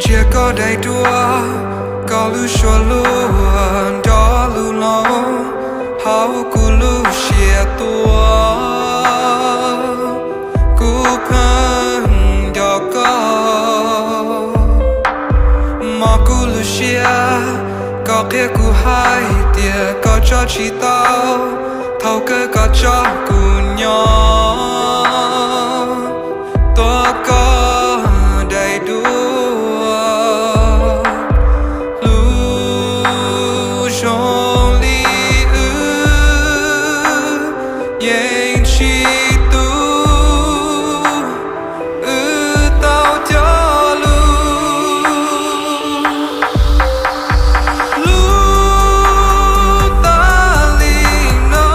Cia koj daim duab, koj lub suab luag nrog lub hlob hauv kuv lub siab tuaj. Kuv pheej nco koj, mog kuv lub siab, koj qhia kuv hais tias koj tso tsis tau, thaum kawg koj tso kuv nyob. Tuav koj daim duab, hlub zoo li wb yeej tsis tu, wb tau cog lus. Hlub tas li no,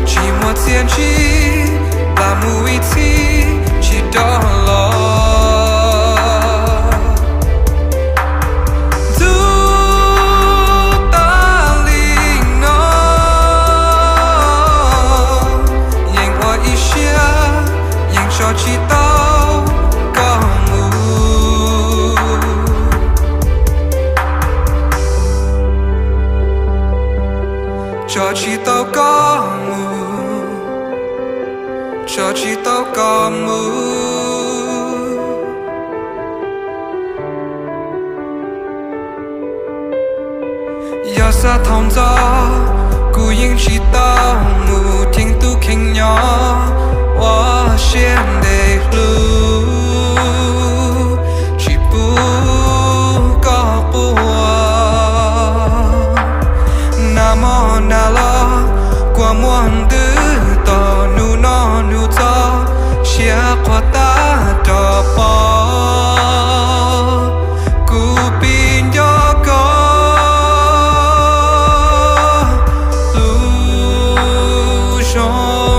tsis muaj txiaj ntsig, plam mus ib txhis tsis rov los. Ntxub tas li no, yeej ua ib siab, yeej tso tsis tau koj mus. Tso tsis tau koj mus, tso tsis tau koj mus. Yog xav thaum ntxov, kuv yeej tsis tau